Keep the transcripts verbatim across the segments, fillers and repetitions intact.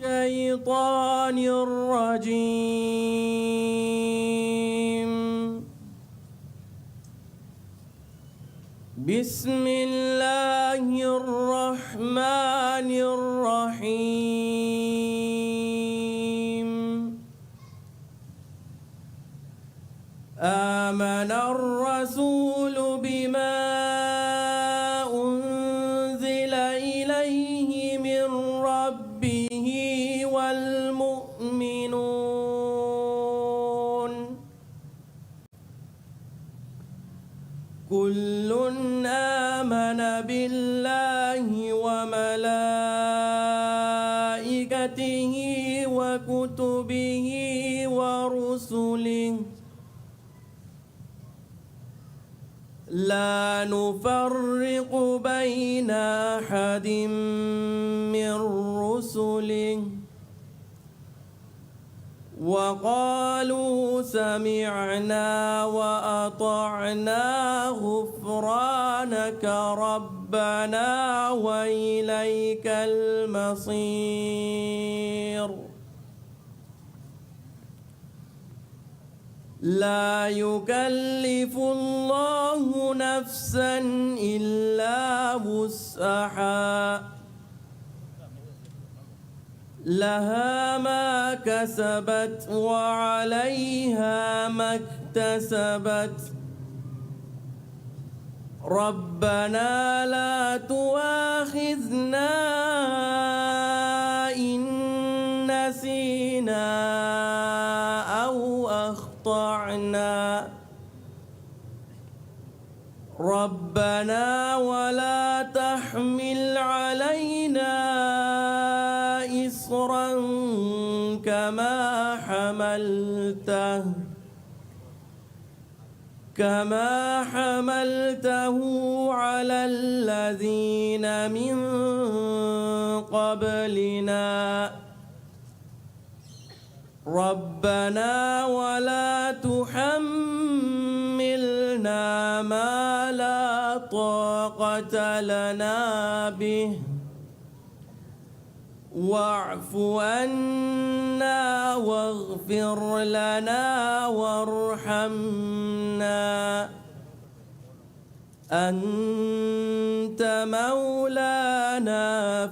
الشيطان الرجيم. بسم الله الرحمن الرحيم. آمن الرسول بما أنزل إليه من ربه والمؤمنون. كل آمن بالله وملائكته وكتبه ورسله لا نفرق بين أحد من رسله وقالوا سمعنا وأطعنا غفرانك ربنا وإليك المصير. لا يكلف الله نفسا إلا وسعها، لها ما كسبت وعليها ما اكتسبت. ربنا لا تؤاخذنا إن نسينا أو أخطأنا. ربنا ولا تحمل علينا إصرا كما حملته كما حملته على الذين من قبلنا. ربنا ولا تحملنا ما لا طاقة لنا به، واعف عنا واغفر لنا وارحمنا، أنت مولانا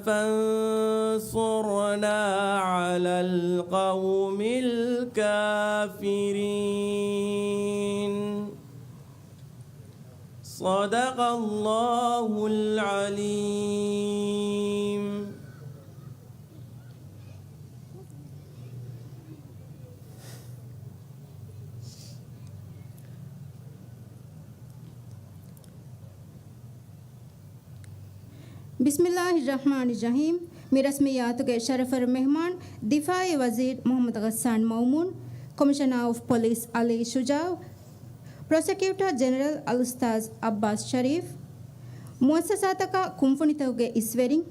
فانصرنا على القوم الكافرين. صدق الله العليم. بسم الله الرحمن الرحيم. މި ރަސްމިއްޔާތުގެ ޝަރަފުވެރި މެހްމާން، ދިފާޢީ ވަޒީރު މުޙައްމަދު ޣައްސާން މައުމޫން، ކޮމިޝަނާ އޮފް ޕޮލިސް ޢަލީ ޝުޖާޢު، ޕްރޮސެކިއުޓާ ޖެނެރަލް އަލްއުސްތާޛު ޢައްބާސް ޝަރީފް، މުއައްސަސާތަކާ ކުންފުނިތަކުގެ އިސްވެރިން،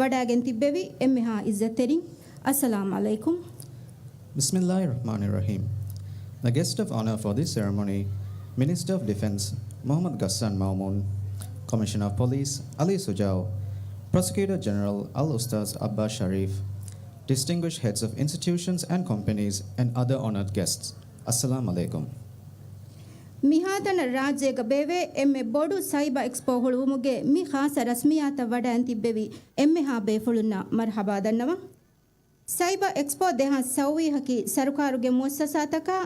ވަޑައިގެން ތިއްބެވި އެންމެހާ ޢިއްޒަތްތެރިން، އައްސަލާމު ޢަލައިކުމް. بسم الله الرحمن الرحيم. The guest of honor for this ceremony, Minister of Defence, މުޙައްމަދު ޣައްސާން މައުމޫން, Commissioner of Police, ޢަލީ ޝުޖާޢު, Prosecutor General, އަލްއުސްތާޛު ޢައްބާސް ޝަރީފް, distinguished heads of institutions and companies, and other honored guests. އައްސަލާމު ޢަލައިކުމް. މިހާތަނަށް ރާއްޖޭގަ ބޭއްވޭ އެންމެ ބޮޑު ސައިބަ އެކްސްޕޯ ހުޅުވުމުގެ މި ޚާއްޞަ ރަސްމިއްޔާތަށް ވަޑައިން ތިއްބެވި އެންމެހާ ބޭފުޅުންނަށް މަރުޙަބާ ދަންނަވަން. ސައިބަ އެކްސްޕޯ ދެހާސް ސައުވީހަކީ ސަރުކާރުގެ މުއައްސަސާތަކާ،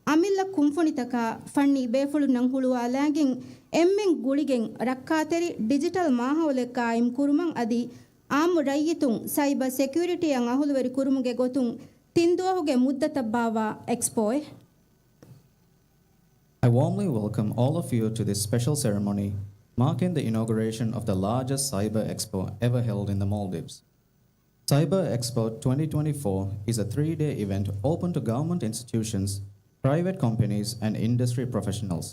އަމިއްލަ ކުންފުނިތަކާ، ފަންނީ ބޭފުޅުންނަށް ހުޅުވާލާގެން، އެންމެން ގުޅިގެން ރައްކާތެރި ޑިޖިޓަލް މާހައުލެއް ޤާއިމް ކުރުމަށް އަދި އާއްމު ރައްޔިތުން ސައިބަ ސެކިއުރިޓީއަށް އަހުލުވެރި ކުރުމުގެ ގޮތުން ތިން ދުވަހުގެ މުއްދަތަށް ބާއްވާ އެކްސްޕޯއެއް. I warmly welcome all of you to this special ceremony marking the inauguration of the largest cyber expo ever held in the Maldives. Cyber Expo twenty twenty-four is a three-day event open to government institutions, private companies, and industry professionals.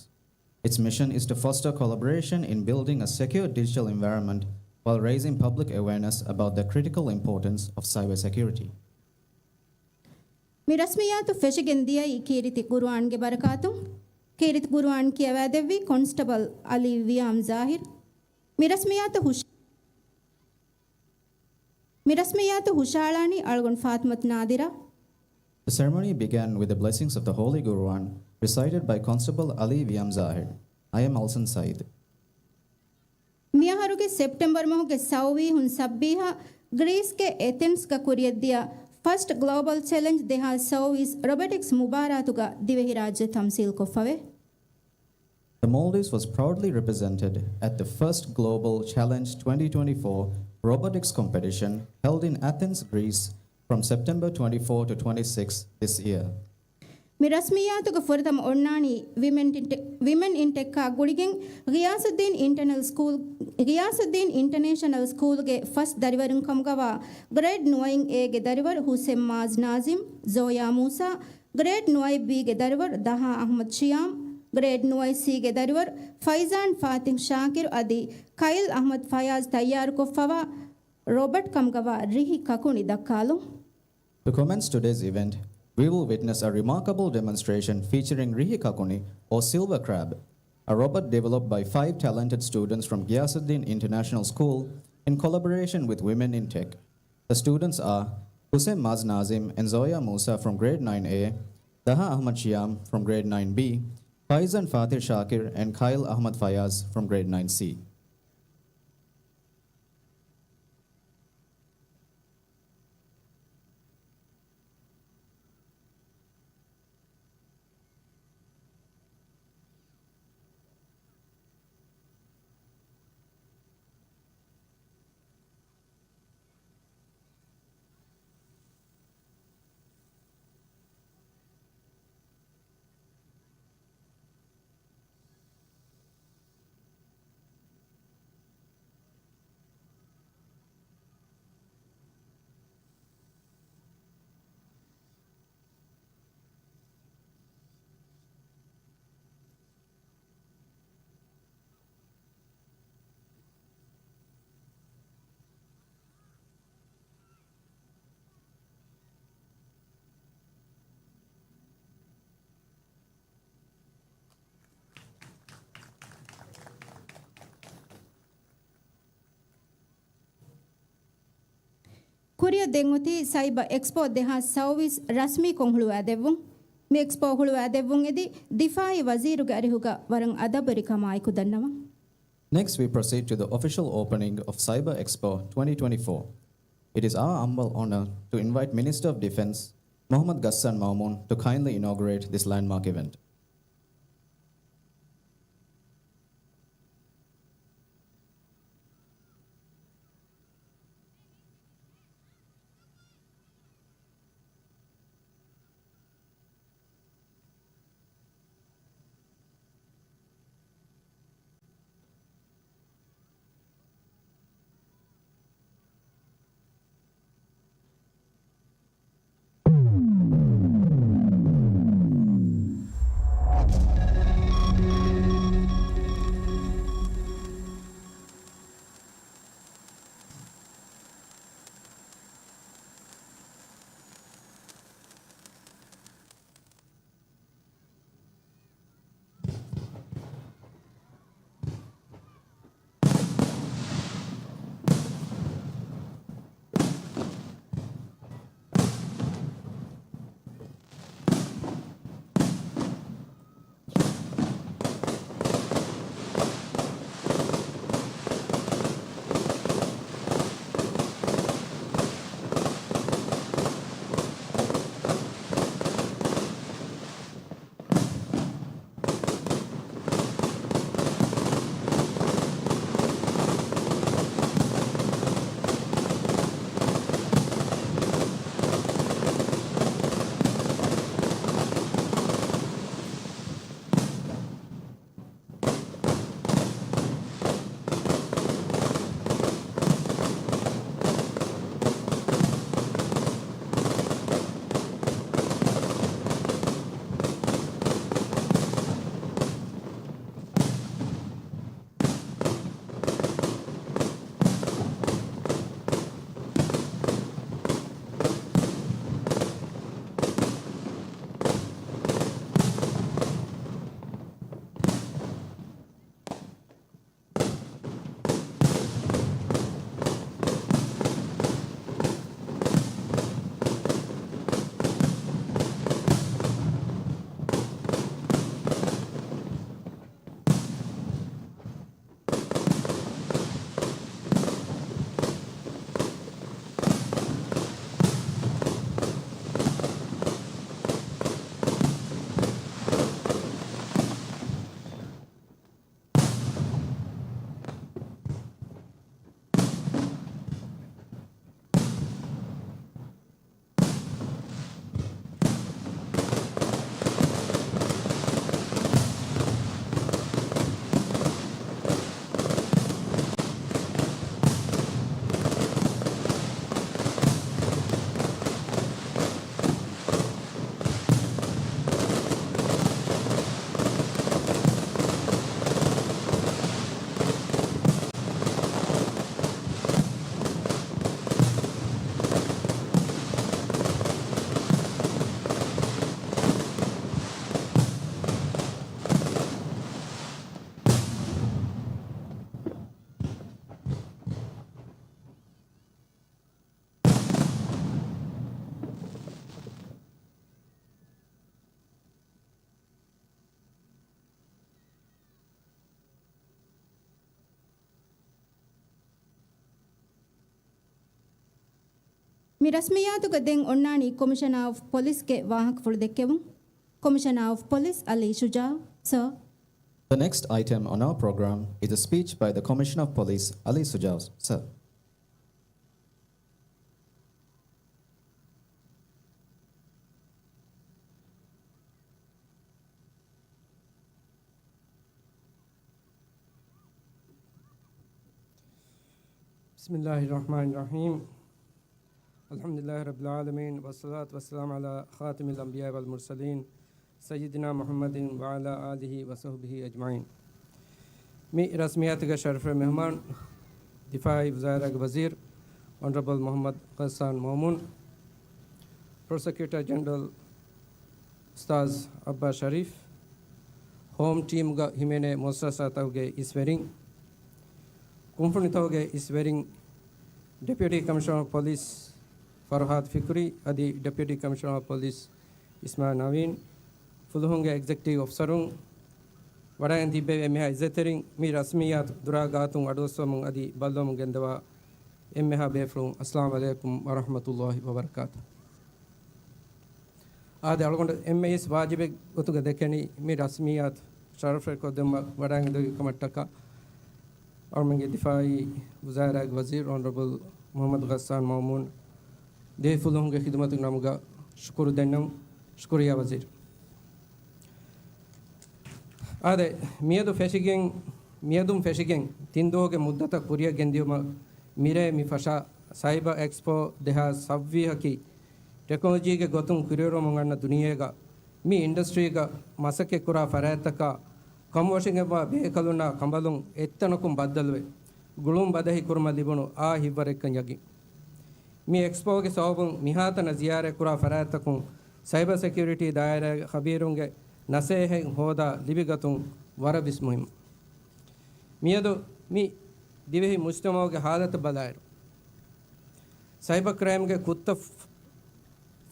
Its mission is to foster collaboration in building a secure digital environment while raising public awareness about the critical importance of cybersecurity. މި ރަސްމިއްޔާތު ފެށިގެން ދިޔައީ ކީރިތި ޤުރުއާންގެ ބަރަކާތުން. ކީރިތި ޤުރުއާން ކިޔަވައިދެއްވީ ކޮންސްޓަބަލް ޢަލީ ވިޔާމް ޒާހިރު. މި ރަސްމިއްޔާތަށް ހުށަ މި ރަސްމިއްޔާތު ހުށައަޅާނީ އަޅުގަނޑު ފާތިމަތު ނާދިރާ. The ceremony began with the blessings of the Holy Quran recited by Constable Ali Viam Zahir. I am Alsan Saeed. މިއަހަރުގެ ސެޕްޓެމްބަރު މަހުގެ ސައުވީހުން ސައްބީހަށް ގްރީސްގެ އެތެންސްގަ ކުރިޔަށްދިޔަ ފަސްޓް ގްލޯބަލް ޗެލެންޖް ދެހާސް ސައުވީސް ރޮބޮޓިކްސް މުބާރާތުގަ ދިވެހިރާއްޖެ ތަމްސީލްކޮށްފަވޭ. The Maldives was proudly represented at the first Global Challenge twenty twenty-four robotics competition held in Athens, Greece, from September twenty-four to twenty-six this year. މި ރަސްމިއްޔާތުގަ ފުރަތަމަ އޮންނާނީ ވިމެން އިން ޓެ-، ވިމެން އިން ޓެކްއާ ގުޅިގެން ޣިޔާސުއްދީން އިންޓަނަލް ސްކޫލް، ޣިޔާސުއްދީން އިންޓަނޭޝަނަލް ސްކޫލްގެ ފަސް ދަރިވަރުން ކަމުގަވާ ގްރޭޑް ނުވައިން އޭގެ ދަރިވަރު ހުސެން މާޒް ނާޒިމް، ޒޯޔާ މޫސާ، ގްރޭޑް ނުވައި ބީގެ ދަރިވަރު ދަހާ އަޙްމަދު ޝިޔާމް، ގްރޭޑް ނުވައި ސީގެ ދަރިވަރު ފައިޒާން ފާތިހް ޝާކިރު އަދި ކައިލް އަޙްމަދު ފަޔާޒް ތައްޔާރުކޮށްފަވާ ރޮބަޓް ކަމުގަވާ ރިހި ކަކުނި ދައްކާލުން. To commence today's event, we will witness a remarkable demonstration featuring Rihi Kakuni, or Silver Crab, a robot developed by five talented students from Ghiyasuddin International School in collaboration with Women in Tech. The students are Hussein Maz Nazim and Zoya Musa from grade nine A, Daha Ahmad Shiam from grade nine B, Faizan Fatih Shakir and Kyle Ahmad Fayaz from grade nine C. ކުރިއަށް ދެން އޮތީ ސައިބަ އެކްސްޕޯ ދެހާސް ސައުވީސް ރަސްމީކޮށް ހުޅުވާދެއްވުން. މި އެކްސްޕޯ ހުޅުވާދެއްވުން އެދި ދިފާއީ ވަޒީރުގެ އަރިހުގަ ވަރަށް އަދަބުވެރިކަމާއެކު ދަންނަވަން. Next, we proceed to the official opening of Cyber Expo twenty twenty-four. It is our humble honor to invite Minister of Defense Mohammad Ghassan Mamoon to kindly inaugurate this landmark event. މި ރަސްމިއްޔާތުގަ ދެން އޮންނާނީ ކޮމިޝަނާ އޮފް ޕޮލިސްގެ ވާހަކަފުޅު ދެއްކެވުން. ކޮމިޝަނާ އޮފް ޕޮލިސް އަލީ ޝުޖާ، ސަރ. The next item on our program is a speech by the Commissioner of Police, Ali Sujao, sir. بسم الله الرحمن الرحيم. الحمد لله رب العالمين، والصلاة والسلام على خاتم الأنبياء والمرسلين، سيدنا محمد وعلى آله وصحبه أجمعين. މި ރަސްމިއްޔާތުގެ ޝަރަފުވެރި މެހުމާން، ދިފާއީ ވުޒާރާގެ ވަޒީރު، އޮނަރަބަލް މުޙައްމަދު ޣައްސާން މައުމޫން، ޕްރޮސެކިއުޓަރ ޖެނެރަލް އުސްތާޛު އައްބާސް ޝަރީފް، ހޯމް ޓީމުގަ ހިމެނޭ މުއައްސަސާތަކުގެ އިސްވެރިން، ކުންފުނިތަކުގެ އިސްވެރިން، ޑެޕިއުޓީ ކަމިޝަނަރ އޮފް ޕޮލިސް ފަރުހާދު ފިކުރީ އަދި ޑެޕިއުޓީ ކަމިޝަނަރ އޮފް ޕޮލިސް އިސްމާއިލް ނަވީން، ފުލުހުންގެ އެގްޒެކެޓިވް އޮފިސަރުން، ވަޑައިގެން ތިއްބެވި އެންމެހާ އިއްޒަތްތެރިން، މި ރަސްމިއްޔާތު ދުރާ ގާތުން އަޑުއައްސަވަމުން އަދި ބައްލަވަމުން ގެންދަވާ އެންމެހާ ބޭފުޅުން، އައްސަލާމު ޢަލައިކުމް ވަރަޙްމަތުﷲި ވަބަރަކާތު. އާދެ، އަޅުގަނޑު އެންމެ އިސް ވާޖިބެއް ގޮތުގަ ދެކެނީ މި ރަސްމިއްޔާތު ޝަރަފްވެރިކޮށްދެއްވުމަށް ވަޑައިގެންދެވި ކަމަށްޓަކާ، އަޅުމެންގެ ދިފާއީ ވުޒާރާގެ ވަޒީރު އޮނަރަބަލް މުޙައްމަދު ޣައްސާން މައުމޫން ދިވެހި ފުލުހުންގެ ޚިދުމަތުގެ ނަމުގަ ޝުކުރު ދެންނަމު، ޝުކުރިއްޔާ ވަޒީރު. އާދެ، މިއަދު ފެށިގެން، މިއަދުން ފެށިގެން ތިން ދުވަހުގެ މުއްދަތަށް ކުރިއަށް ގެންދިޔުމަށް މިރޭ މި ފަށާ ސައިބަ އެކްސްޕޯ ދެހާސް ސައްވީހަކީ، ޓެކްނޮލޮޖީގެ ގޮތުން ކުރިއެރުވަމުން އަންނަ ދުނިޔޭގަ މި އިންޑަސްޓްރީގަ މަސައްކަތްކުރާ ފަރާތްތަކާ ކަމުވަށިގެންވާ ބޭކަލުންނާ ކަނބަލުން އެއްތަނަކުން ބައްދަލުވެ، ގުޅުން ބަދަހި ކުރުމަށް ލިބުނު އާ ހިތްވަރެއްކަން ޔަގީން. މި އެކްސްޕޯގެ ސަބަބުން މިހާތަނަށް ޒިޔާރަތްކުރާ ފަރާތްތަކުން ސައިބަ ސެކިއުރިޓީ ދާއިރާގެ ޚަބީރުންގެ ނަސޭހަތް ހޯދާ ލިބިގަތުން ވަރަށް ވެސް މުހިއްމު. މިއަދު މި ދިވެހި މުޖްތަމަޢުގެ ހާލަތަށް ބަލާއިރު، ސައިބަ ކްރައިމްގެ ކުށްތައް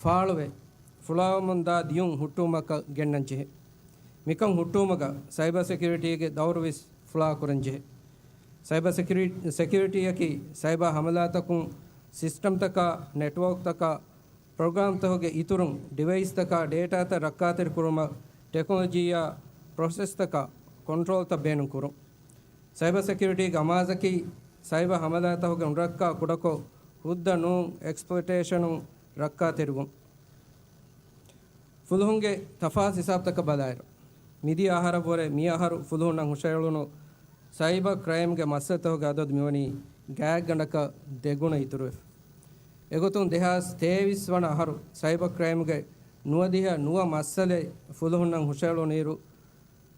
ފާޅުވެ، ފުޅާވަމުންދާ ދިޔުން ހުއްޓުވުމަކަށް ގެންނަން ޖެހޭ. މިކަން ހުއްޓުވުމުގަ ސައިބަ ސެކިއުރިޓީގެ ދައުރުވެސް ފުޅާކުރަން ޖެހޭ. ސައިބަ ސެކިއުރި-، ސެކިއުރިޓީއަކީ ސައިބަ ހަމަލާތަކުން ސިސްޓަމްތަކާ، ނެޓްވޯކްތަކާ، ޕްރޮގްރާމްތަކުގެ އިތުރުން ޑިވައިސްތަކާ ޑޭޓާތައް ރައްކާތެރިކުރުމަށް ޓެކްނޮލޮޖީއާ ޕްރޮސެސްތަކާ ކޮންޓްރޯލްތައް ބޭނުންކުރުން. ސައިބަ ސެކިއުރިޓީގެ އަމާޒަކީ ސައިބަ ހަމަލާތަކުގެ ނުރައްކާ ކުޑަކޮށް ހުއްދަ ނޫން އެކްސްޕްލޮއިޓޭޝަނުން ރައްކާތެރިވުން. ފުލުހުންގެ ތަފާތު ހިސާބުތަކަށް ބަލާއިރު، މިދިޔަ އަހަރަށްވުރެ މިއަހަރު ފުލުހުންނަށް ހުށައެޅުނު ސައިބަ ކްރައިމްގެ މައްސަލަތަކުގެ އަދަދު މިވަނީ ގާތްގަނޑަކަށް ދެގުނަ އިތުރުވެފަ. އެގޮތުން ދެހާސް ތޭވީސް ވަނަ އަހަރު ސައިބަ ކްރައިމްގެ ނުވަދިހަ ނުވަ މައްސަލައެއް ފުލުހުންނަށް ހުށައެޅުނުއިރު،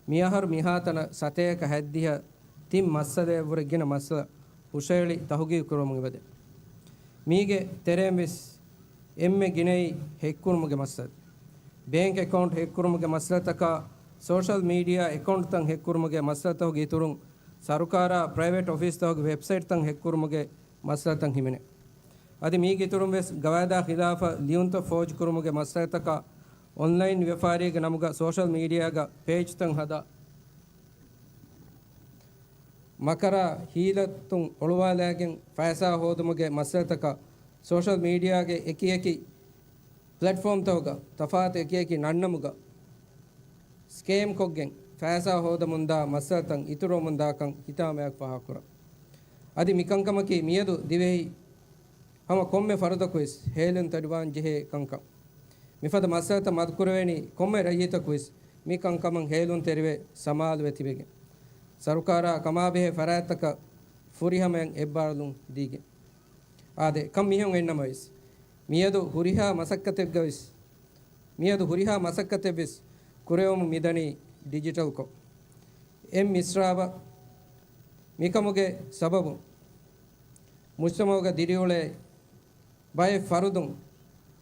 މިއަހަރު މިހާތަނަށް ސަތޭކަ ހަތްދިހަ ތިން މައްސަލައަށްވުރެ ގިނަ މައްސަލަ ހުށައެޅި ތަހުގީގު ކުރަމުން އެބަދޭ. މީގެ ތެރެއިން ވެސް އެންމެ ގިނައީ ހެކްކުރުމުގެ މައްސަލަ. ބޭންކް އެކައުންޓް ހެކްކުރުމުގެ މައްސަލަތަކާ، ސޯޝަލް މީޑިއާ އެކައުންޓްތައް ހެކްކުރުމުގެ މައްސަލަތަކުގެ އިތުރުން، ސަރުކާރާ ޕްރައިވެޓް އޮފީސްތަކުގެ ވެބްސައިޓްތައް ހެކްކުރުމުގެ މައްސަލަތައް ހިމެނޭ. އަދި މީގެއިތުރުން ވެސް ގަވާއިދާ ޚިލާފަށް ލިޔުންތައް ފޯޖުކުރުމުގެ މައްސަލަތަކާ، އޮންލައިން ވިޔަފާރީގެ ނަމުގަ ސޯޝަލް މީޑިއާގަ ޕޭޖްތައް ހަދާ، މަކަރާ ހީލަތުން އޮޅުވާލައިގެން ފައިސާ ހޯދުމުގެ މައްސަލަތަކާ، ސޯޝަލް މީޑިއާގެ އެކިއެކި ޕްލެޓްފޯމްތަކުގަ ތަފާތު އެކިއެކި ނަންނަމުގަ ސްކޭމްކޮށްގެން ފައިސާ ހޯދަމުންދާ މައްސަލަތައް އިތުރުވަމުންދާކަން ހިތާމަޔަކު ފާހަގަކުރަން. އަދި މިކަންކަމަކީ މިއަދު ދިވެހި ހަމަ ކޮންމެ ފަރުދަކުވެސް ހޭލުންތެރިވާން ޖެހޭ ކަންކަން. މިފަދަ މައްސަލަތައް މަދުކުރެވޭނީ ކޮންމެ ރައްޔިތަކުވެސް މި ކަންކަމަށް ހޭލުންތެރިވެ ސަމާލުވެ ތިބެގެން، ސަރުކާރާ ކަމާބެހޭ ފަރާތްތަކަށް ފުރިހަމައިން އެއްބާރުލުން ދީގެން. އާދެ، ކަން މިހެން އިންނަމަވެސް، މިއަދު ހުރިހާ މަސައްކަތެއްގަވެސް، މިއަދު ހުރިހާ މަސައްކަތެއްވެސް ކުރެވެމުން މިދަނީ ޑިޖިޓަލްކޮށް. އެއް މިސްރާބަށް މިކަމުގެ ސަބަބުން މުޖްތަމަޢުގަ ދިރިއުޅޭ ބައެއް ފަރުދުން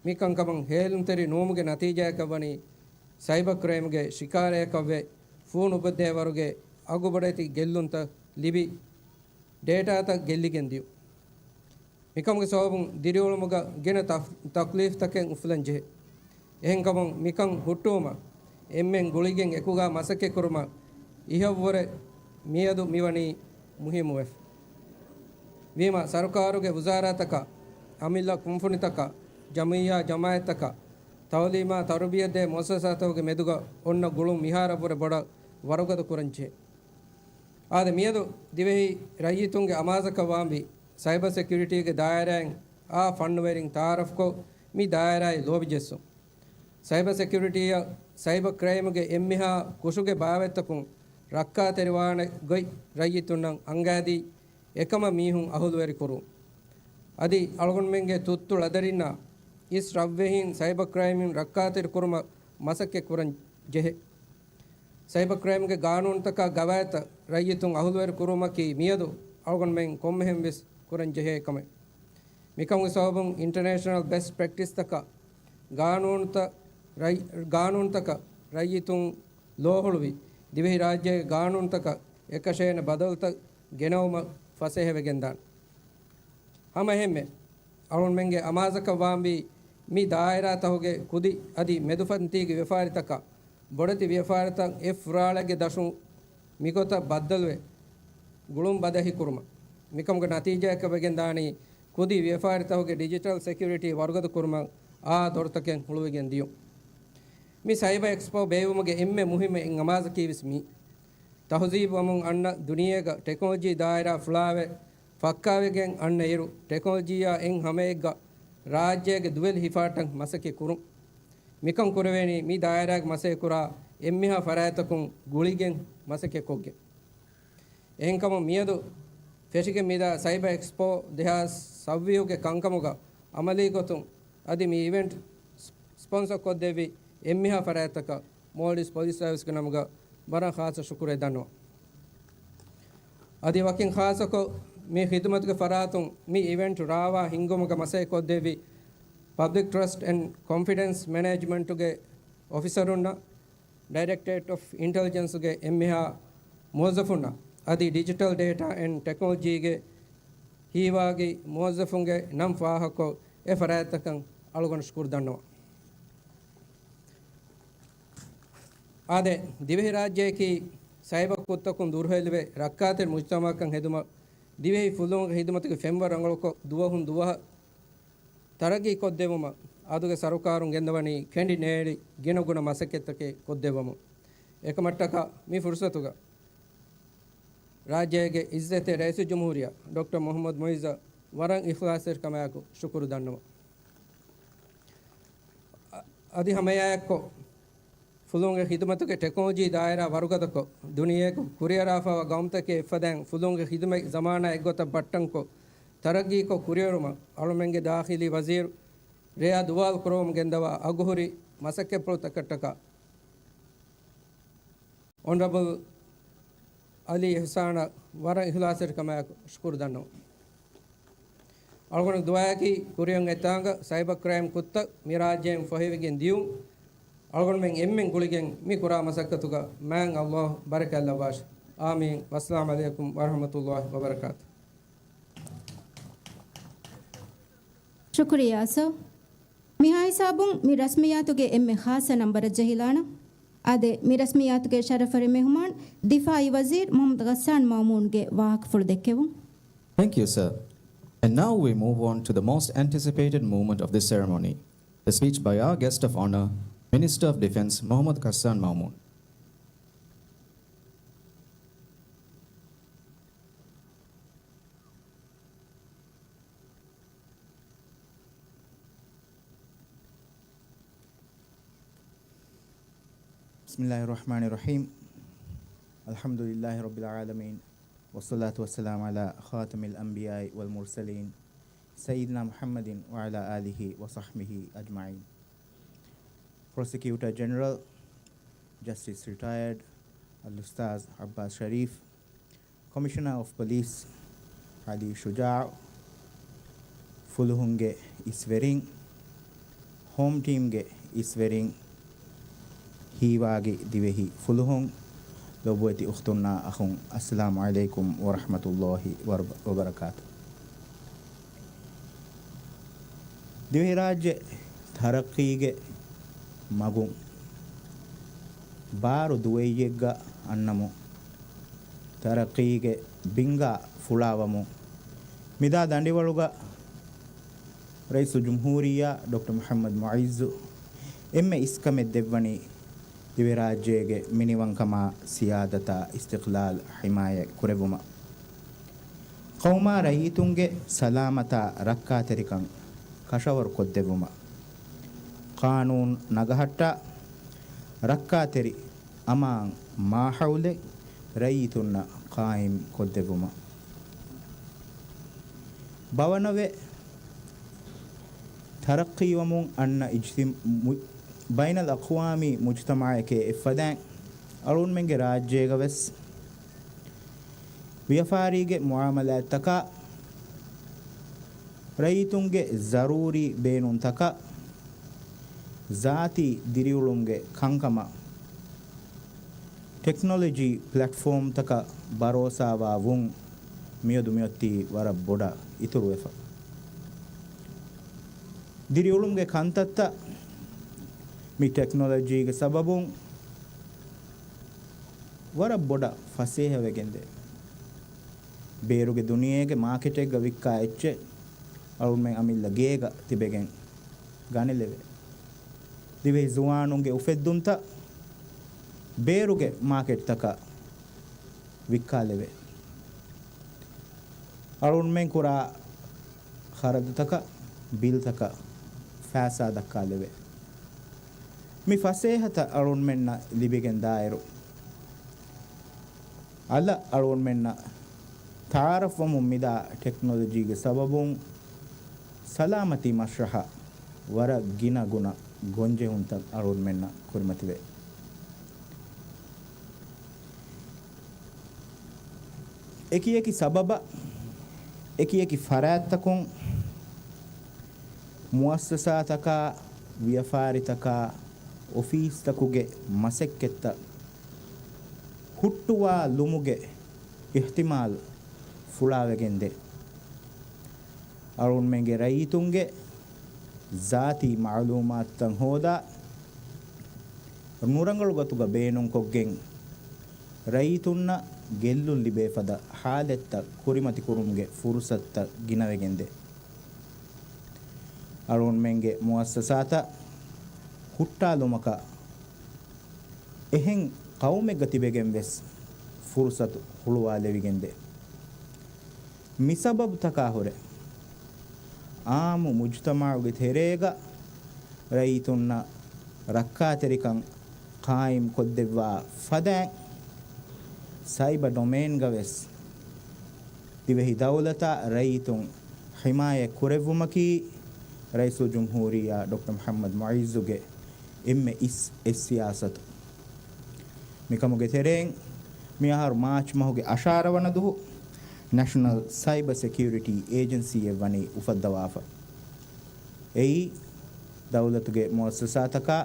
މިކަންކަމަށް ހޭލުންތެރި ނުވުމުގެ ނަތީޖާއަކަށްވަނީ ސައިބަ ކްރައިމްގެ ޝިކާރަޔަކަށްވެ ފޫނު އުބެދޭވަރުގެ އަގުބޮޑެތި ގެއްލުންތައް ލިބި، ޑޭޓާތައް ގެއްލިގެން ދިޔުން. މިކަމުގެ ސަބަބުން ދިރިއުޅުމުގަ ގިނަ ތަފް-، ތަކްލީފްތަކެއް އުފުލަން ޖެހޭ. އެހެންކަމުން މިކަން ހުއްޓުވުމަށް އެންމެން ގުޅިގެން އެކުގާ މަސައްކަތްކުރުމަށް އިހަށްވުރެ މިއަދު މިވަނީ މުހިއްމުވެފަ. ވީމާ، ސަރުކާރުގެ ވުޒާރާތަކާ އަމިއްލަ ކުންފުނިތަކާ، ޖަމިއްޔާ ޖަމާއަތްތަކާ، ތައުލީމާ ތަރުބިޔަތްދޭ މުއައްސަސާތަކުގެ މެދުގަ އޮންނަ ގުޅުން މިހާރަށްވުރެ ބޮޑަށް ވަރުގަދަ ކުރަންޖެހޭ. އާދެ، މިއަދު ދިވެހި ރައްޔިތުންގެ އަމާޒަކަށް ވާންވީ ސައިބަ ސެކިއުރިޓީގެ ދާއިރާއިން އާ ފަންނުވެރިން ތައާރަފްކޮށް، މި ދާއިރާއި ލޯބިޖެއްސުން. ސައިބަ ސެކިއުރިޓީއަށް ސައިބަ ކްރައިމްގެ އެންމެހާ ކުށުގެ ބާވަތްތަކުން ރައްކާތެރިވާނެ ގޮތް ރައްޔިތުންނަށް އަންގާދީ، އެކަމަށް މީހުން އަހުލުވެރިކުރުން. އަދި އަޅުގަނޑުމެންގެ ތުއްތު ޅަދަރިންނާ އިސް ރަށްވެހިން ސައިބަ ކްރައިމް ރައްކާތެރިކުރުމަށް މަސައްކަތް ކުރަން ޖެހޭ. ސައިބަ ކްރައިމްގެ ގާނޫނުތަކާ ގަވާއިދުތައް ރައްޔިތުން އަހުލުވެރި ކުރުމަކީ މިއަދު އަޅުގަނޑުމެން ކޮންމެހެން ވެސް ކުރަން ޖެހޭ ކަމެއް. މިކަމުގެ ސަބަބުން އިންޓަރނޭޝަނަލް ބެސްޓް ޕްރެކްޓިސްތަކާ ގާނޫނުތައް ރައް-، ގާނޫނުތަކަށް ރައްޔިތުން ލޯހުޅުވި، ދިވެހިރާއްޖޭގެ ގާނޫނުތަކަށް އެކަށޭނެ ބަދަލުތައް ގެނައުމަށް ފަސޭހަވެގެންދާނެ. ހަމައެހެންމެ، އަޅުގަނޑުމެންގެ އަމާޒަކަށް ވާންވީ، މި ދާއިރާތަކުގެ ކުދި އަދި މެދުފަންތީގެ ވިޔަފާރިތަކާ ބޮޑެތި ވިޔަފާރިތައް އެއް ފުރާޅެއްގެ ދަށުން މިގޮތަށް ބައްދަލުވެ، ގުޅުން ބަދަހިކުރުމަށް. މިކަމުގެ ނަތީޖާއަކަށް ވެގެންދާނީ، ކުދި ވިޔަފާރިތަކުގެ ޑިޖިޓަލް ސެކިއުރިޓީ ވަރުގަދަ ކުރުމަށް އާ ދޮރުތަކެއް ހުޅުވިގެން ދިޔުން. މި ސައިބަ އެކްސްޕޯ ބޭއްވުމުގެ އެންމެ މުހިއްމު އެއް އަމާޒަކީ ވެސް މީ. ތަހުޒީބު ވަމުން އަންނަ ދުނިޔޭގަ ޓެކްނޮލޮޖީ ދާއިރާ ފުޅާވެ ފައްކާވެގެން އަންނައިރު، ޓެކްނޮލޮޖީއާ އެއް ހަމައެއްގަ ރާއްޖޭގެ ދުވެލި ހިފާއްޓަން މަސައްކަތް ކުރުން. މިކަން ކުރެވޭނީ މި ދާއިރާގެ މަސައްކަތް ކުރާ އެންމެހާ ފަރާތްތަކުން ގުޅިގެން މަސައްކަތް ކޮށްގެން. އެހެންކަމުން މިއަދު ފެށިގެން މިދާ ސައިބަ އެކްސްޕޯ ދެހާސް ސައްވީހުގެ ކަންކަމުގަ އަމަލީ ގޮތުން އަދި މި އިވެންޓް ސްޕޮންސަ ކޮށްދެއްވި އެންމެހާ ފަރާތްތަކަށް މޯލްޑިވްސް ޕޮލިސް ސަރވިސްގެ ނަމުގަ ވަރަށް ޚާއްޞަ ޝުކުރެއް ދަންނަވަން. އަދި ވަކިން ޚާއްޞަކޮށް، މި ޚިދުމަތުގެ ފަރާތުން މި އިވެންޓް ރާވާ ހިންގުމުގަ މަސައްކަތް ކޮށްދެއްވި ޕަބްލިކް ޓްރަސްޓް އެންޑް ކޮންފިޑެންސް މެނޭޖްމަންޓުގެ އޮފިސަރުންނަށް، ޑައިރެކްޓަރޭޓް އޮފް އިންޓެލިޖެންސްގެ އެންމެހާ މުވައްޒަފުންނަށް އަދި ޑިޖިޓަލް ޑޭޓާ އެންޑް ޓެކްނޮލޮޖީގެ ހީވާގި މުވައްޒަފުންގެ ނަން ފާހަގަކޮށް، އެ ފަރާތްތަކަށް އަޅުގަނޑު ޝުކުރު ދަންނަވަން. އާދެ، ދިވެހިރާއްޖެއަކީ ސައިބަ ކުށްތަކުން ދުރުހެލިވެ، ރައްކާތެރި މުޖްތަމަޢަކަށް ހެދުމަށް ދިވެހި ފުލުހުންގެ ޚިދުމަތުގެ ފެންވަރު ރަނގަޅުކޮށް، ދުވަހުން ދުވަހަށް ތަރައްގީ ކޮށްދެއްވުމަށް އަދުގެ ސަރުކާރުން ގެންދަވަނީ ކެނޑި ނޭޅި ގިނަގުނަ މަސައްކަތްތަކެއް ކޮށްދެއްވަމުން. އެކަމަށްޓަކާ މި ފުރުސަތުގަ ރާއްޖޭގެ އިއްޒަތްތެރި ރައީސުލްޖުމްހޫރިއްޔާ ޑޮކްޓަރ މުޙައްމަދު މުޢިއްޒަށް ވަރަށް އިޚްލާޞްތެރިކަމާއެކު ޝުކުރު ދަންނަވަން. އަ-، އަދި ހަމައެއާއެއްކޮށް، ފުލުހުންގެ ޚިދުމަތުގެ ޓެކްނޮލޮޖީ ދާއިރާ ވަރުގަދަކޮށް، ދުނިޔޭގަ ކުރިއަރާފައިވާ ގައުމުތަކެއް އެއްފަދައިން ފުލުހުންގެ ޚިދުމަތް ޒަމާނާ އެއްގޮތަށް ބައްޓަންކޮށް، ތަރައްގީކޮށް ކުރިއެރުމަށް އަޅުމެންގެ ދާޚިލީ ވަޒީރު ރެޔާ ދުވާލު ކުރައްވަމުން ގެންދަވާ އަގުހުރި މަސައްކަތްޕުޅުތަކަށްޓަކާ، އޮނަރަބަލް އަލީ އިޙްސާނަށް ވަރަށް އިޚްލާޞްތެރިކަމާއެކު ޝުކުރު ދަންނަވަން. އަޅުގަނޑު ދުޢާއަކީ ކުރިއަށް އެތާނގަ ސައިބަ ކްރައިމް ކުށްތައް މި ރާއްޖެއިން ފޮހެވިގެން ދިޔުން، އަޅުގަނޑުމެން އެންމެން ގުޅިގެން މި ކުރާ މަސައްކަތުގަ މާތް ﷲ ބަރަކާތް ލައްވާށި. އާމީން. ވައްސަލާމް ޢަލައިކުމް ވަރަޙްމަތުﷲ ވަބަރަކާތު. ޝުކުރިއްޔާ އަސަލް. މިހާ ހިސާބުން މި ރަސްމިއްޔާތުގެ އެންމެ ޚާއްޞަ ނަންބަރަށް ޖެހިލާނަން. އާދެ، މި ރަސްމިއްޔާތުގެ ޝަރަފުވެރި މެހުމާން، ދިފާޢީ ވަޒީރު މުޙައްމަދު ޣައްސާން މައުމޫންގެ ވާހަކަފުޅު ދެއްކެވުން. Thank you, sir. And now we move on to the most anticipated moment of this ceremony, the speech by our guest of honor, Minister of Defence, Mohammad Ghassan Mamoon. بسم الله الرحمن الرحيم. الحمد لله رب العالمين. والصلاة والسلام على خاتم الأنبياء والمرسلين سيدنا محمد وعلى آله وصحبه أجمعين. Prosecutor General, Justice Retired الأستاذ عباس شريف، Commissioner of Police ޢަލީ ޝުޖާޢު، ފުލުހުންގެ އިސްވެރިން، ހޯމް ޓީމްގެ އިސްވެރިން، ހީވާގި ދިވެހި ފުލުހުން، ލޮބުވެތި އުޚްތުންނާ އަޚުން، އައްސަލާމު ޢަލައިކުމް ވަރަޙްމަތުﷲ ވަބަރަކާތު. ދިވެހިރާއްޖެ ތަރައްޤީގެ މަގުން ބާރު ދުވައްޔެއްގަ އަންނަމުން، ތަރައްޤީގެ ބިންގާ ފުޅާވަމުން، މިދާ ދަނޑިވަޅުގަ ރައީސުލްޖުމްހޫރިއްޔާ ޑޮކްޓަރ މުޙައްމަދު މުޢިއްޒު އެންމެ އިސްކަމެއް ދެއްވަނީ ދިވެހިރާއްޖޭގެ މިނިވަންކަމާ، ސިޔާދަތާ، އިސްތިޤްލާލް ޙިމާޔަތް ކުރެއްވުމަށް. ޤައުމާ ރައްޔިތުންގެ ސަލާމަތާ ރައްކާތެރިކަން ކަށަވަރު ކޮށްދެއްވުމަށް. ޤާނޫނު ނަގަހައްޓާ، ރައްކާތެރި އަމާން މާހައުލެއް ރައްޔިތުންނަށް ޤާއިމް ކޮށްދެއްވުމަށް. ބަވަނަވެ، ތަރައްޤީވަމުން އަންނަ އިޖްތި-، މު-، ބައިނަލްއަޤްވާމީ މުޖްތަމަޢެކޭ އެއްފަދައިން އަޅުންމެންގެ ރާއްޖޭގަވެސް ވިޔަފާރީގެ މުޢާމަލާތްތަކާ، ރައްޔިތުންގެ ޒަރޫރީ ބޭނުންތަކަށް، ޒާތީ ދިރިއުޅުމުގެ ކަންކަމަށް، ޓެކްނޮލޮޖީ ޕްލެޓްފޯމްތަކަށް ބަރޯސާވާ ވުން މިއަދު މިއޮތީ ވަރަށް ބޮޑަށް އިތުރުވެފަ. ދިރިއުޅުމުގެ ކަންތައްތައް މި ޓެކްނޮލޮޖީގެ ސަބަބުން ވަރަށް ބޮޑަށް ފަސޭހަވެގެންދޭ. ބޭރުގެ ދުނިޔޭގެ މާކެޓެއްގަ ވިއްކާ އެއްޗެއް އަޅުންމެން އަމިއްލަ ގޭގަ ތިބެގެން ގަނެލެވޭ. ދިވެހި ޒުވާނުންގެ އުފެއްދުންތައް ބޭރުގެ މާކެޓްތަކަށް ވިއްކާލެވޭ. އަޅުންމެން ކުރާ ޚަރަދުތަކަށް ބިލްތަކަށް ފައިސާ ދައްކާލެވޭ. މި ފަސޭހަތައް އަޅުންމެންނަށް ލިބިގެން ދާއިރު، އަލަށް އަޅުންމެންނަށް ތަޢާރަފްވަމުން މިދާ ޓެކްނޮލޮޖީގެ ސަބަބުން ސަލާމަތީ މަސްރަހަށް ވަރަށް ގިނަ ގުނަ ގޮންޖެހުންތައް އަޅުންމެންނަށް ކުރިމަތިވޭ. އެކިއެކި ސަބަބަށް، އެކިއެކި ފަރާތްތަކުން، މުއައްސަސާތަކާ، ވިޔަފާރިތަކާ، އޮފީސްތަކުގެ މަސައްކަތްތައް ހުއްޓުވާލުމުގެ އިޙްތިމާލު ފުޅާވެގެންދޭ. އަޅުންމެންގެ ރައްޔިތުންގެ ޒާތީ މަޢުލޫމާތުތައް ހޯދާ، ނުރަނގަޅު ގޮތުގަ ބޭނުންކޮށްގެން، ރައްޔިތުންނަށް ގެއްލުން ލިބޭ ފަދަ ޙާލަތްތައް ކުރިމަތިކުރުމުގެ ފުރުޞަތުތައް ގިނަވެގެންދޭ. އަޅުންމެންގެ މުއައްސަސާތައް ހުއްޓާލުމަކަށް އެހެން ޤައުމެއްގަ ތިބެގެން ވެސް ފުރުޞަތު ހުޅުވާލެވިގެންދޭ. މި ސަބަބުތަކާ ހުރެ، އާއްމު މުޖްތަމަޢުގެ ތެރޭގަ ރައްޔިތުންނަށް ރައްކާތެރިކަން ޤާއިމް ކޮށްދެއްވާ ފަދައިން، ސައިބަ ޑޮމޭންގަ ވެސް ދިވެހި ދައުލަތާ ރައްޔިތުން ޙިމާޔަތް ކުރެއްވުމަކީ ރައީސުލްޖުމްހޫރިއްޔާ ޑޮކްޓަރ މުޙައްމަދު މުޢިއްޒުގެ އެންމެ އިސް އެއް ސިޔާސަތު. މިކަމުގެ ތެރެއިން، މިއަހަރު މާޗް މަހުގެ އަށާރަ ވަނަ ދުހު ނެޝަނަލް ސައިބަ ސެކިއުރިޓީ އޭޖެންސީއެއް ވަނީ އުފައްދަވާފަ. އެއީ، ދައުލަތުގެ މުއައްސަސާތަކާ،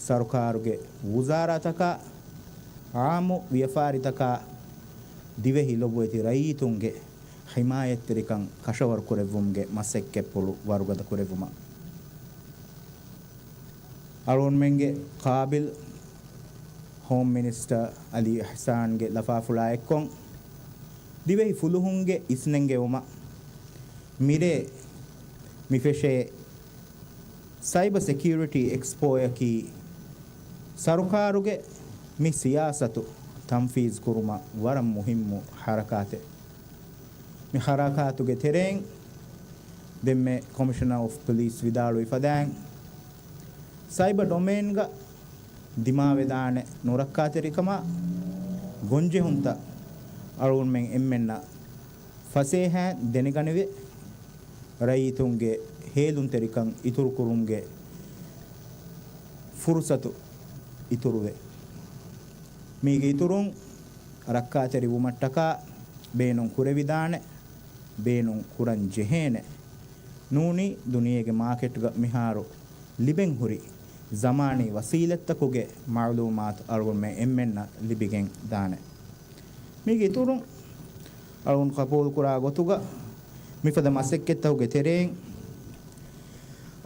ސަރުކާރުގެ ވުޒާރާތަކާ، އާއްމު ވިޔަފާރިތަކާ، ދިވެހި ލޮބުވެތި ރައްޔިތުންގެ ޙިމާޔަތްތެރިކަން ކަށަވަރު ކުރެއްވުމުގެ މަސައްކަތްޕުޅު ވަރުގަދަ ކުރެއްވުމަށް. އަޅުންމެންގެ ޤާބިލް ހޯމް މިނިސްޓަރ އަލީ އިޙްސާންގެ ލަފާފުޅާ އެއްކޮށް، ދިވެހި ފުލުހުންގެ އިސްނެންގެވުމަށް މިރޭ މި ފެށޭ ސައިބަ ސެކިއުރިޓީ އެކްސްޕޯއަކީ، ސަރުކާރުގެ މި ސިޔާސަތު ތަންފީޒު ކުރުމަށް ވަރަށް މުހިއްމު ޙަރަކާތެއް. މި ޙަރަކާތުގެ ތެރެއިން ދެންމެ ކޮމިޝަނަރ އޮފް ޕޮލިސް ވިދާޅުވި ފަދައިން، ސައިބަ ޑޮމޭންގަ ދިމާވެދާނެ ނުރައްކާތެރިކަމާ ގޮންޖެހުންތައް އަޅުންމެން އެންމެންނަށް ފަސޭހައިން ދެނެގަނެވޭ، ރައްޔިތުންގެ ހޭލުންތެރިކަން އިތުރުކުރުމުގެ ފުރުޞަތު އިތުރުވޭ. މީގެ އިތުރުން، ރައްކާތެރިވުމަށްޓަކާ ބޭނުން ކުރެވިދާނެ، ބޭނުން ކުރަން ޖެހޭނެ، ނޫނީ ދުނިޔޭގެ މާކެޓްގަ މިހާރު ލިބެން ހުރި ޒަމާނީ ވަސީލަތްތަކުގެ މަޢުލޫމާތު އަޅުގަނޑުމެން އެންމެންނަށް ލިބިގެން ދާނެ. މީގެ އިތުރުން، އަޅުން ޤަބޫލުކުރާ ގޮތުގަ މިފަދަ މަސައްކަތްތަކުގެ ތެރެއިން،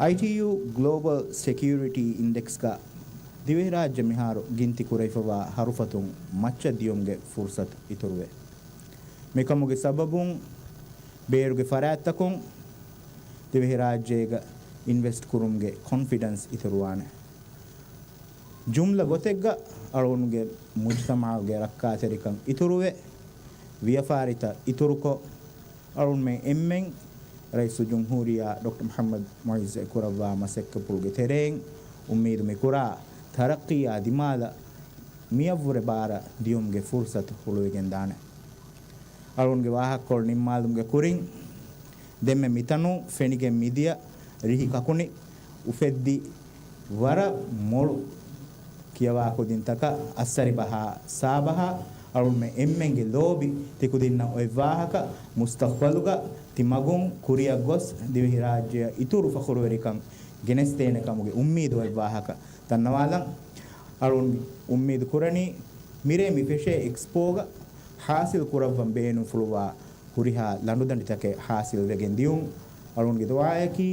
އައިޓީޔޫ ގްލޯބަލް ސެކިއުރިޓީ އިންޑެކްސްގަ ދިވެހިރާއްޖެ މިހާރު ގިންތި ކުރެވިފަވާ ހަރުފަތުން މައްޗަށް ދިޔުމުގެ ފުރުޞަތު އިތުރުވޭ. މިކަމުގެ ސަބަބުން، ބޭރުގެ ފަރާތްތަކުން ދިވެހިރާއްޖޭގަ އިންވެސްޓް ކުރުމުގެ ކޮންފިޑެންސް އިތުރުވާނެ. ޖުމްލަ ގޮތެއްގަ އަޅުގަނޑުގެ މުޖްތަމަޢުގެ ރައްކާތެރިކަން އިތުރުވެ، ވިޔަފާރިތައް އިތުރުކޮށް، އަޅުގަނޑުމެން އެންމެން ރައީސުލްޖުމްހޫރިއްޔާ ޑޮކްޓަރ މުޙައްމަދު މުޢިއްޒު އެކުރައްވާ މަސައްކަތްޕުޅުގެ ތެރެއިން އުއްމީދު މިކުރާ ތަރައްޤީއާ ދިމާލަށް މިއަށްވުރެ ބާރަށް ދިޔުމުގެ ފުރުޞަތު ހުޅުވިގެންދާނެ. އަޅުގަނޑުގެ ވާހަކަކޮޅު ނިންމާލުމުގެ ކުރިން، ދެންމެ މިތަނުން ފެނިގެން މިދިޔަ ރިހި ކަކުނި އުފެއްދި ވަރަށް މޮޅު ކިޔަވާ ކުދިންތަކަށް އައްސަރިބަހާ ސާބަހާ އަޅުގަނޑުމެން އެންމެންގެ ލޯބި ތިކުދިންނަށް އޮތް ވާހަކަ، މުސްތަޤްބަލުގަ ތި މަގުން ކުރިއަށް ގޮސް ދިވެހިރާއްޖެއަށް އިތުރު ފަޚުރުވެރިކަން ގެނެސްދޭނެ ކަމުގެ އުއްމީދު އޮތް ވާހަކަ ދަންނަވާލަން. އަޅުން އުއްމީދު ކުރަނީ މިރޭ މި ފެށޭ އެކްސްޕޯގަ ހާސިލް ކުރައްވަން ބޭނުންފުޅުވާ ހުރިހާ ލަނޑުދަނޑިތަކެއް ހާސިލް ވެގެން ދިޔުން. އަޅުންގެ ދުޢާއަކީ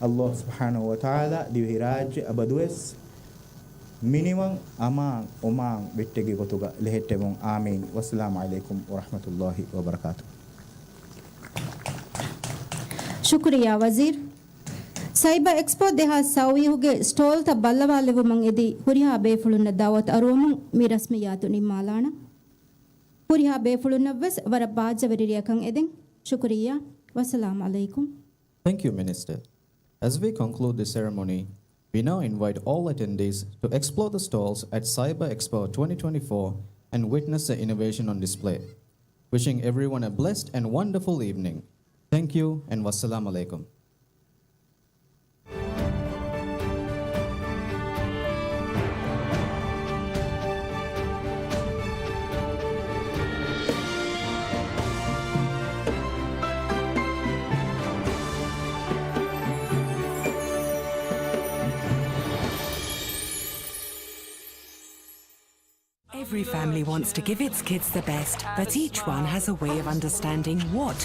ﷲ ސުބްޙާނަހޫ ވަތަޢާލާ ދިވެހިރާއްޖެ އަބަދުވެސް މިނިވަން އަމާން އޮމާން ވެއްޓެއްގެ ގޮތުގަ ލެހެއްޓެވުން. އާމީން. ވައްސަލާމު ޢަލައިކުމް ވަރަޙްމަތުﷲ ވަބަރަކާތު. ޝުކުރިއްޔާ ވަޒީރު. ސައިބަ އެކްސްޕޯ ދެހާސް ސައުވީހުގެ ސްޓޯލްތައް ބައްލަވާލެއްވުމަށް އެދި ހުރިހާ ބޭފުޅުންނަށް ދަޢުވަތު އަރުވަމުން މި ރަސްމިއްޔާތު ނިންމާލާނަން. ހުރިހާ ބޭފުޅުންނަށްވެސް ވަރަށް ބާއްޖަވެރި ރެއަކަށް އެދެން. ޝުކުރިއްޔާ. ވައްސަލާމު ޢަލައިކުމް. Thank you, Minister. As we conclude the ceremony, we now invite all attendees to explore the stalls at Cyber Expo twenty twenty-four and witness the innovation on display. Wishing everyone a blessed and wonderful evening. Thank you and Wassalamu Alaikum. Every family wants to give its kids the best, but each one has a way of understanding what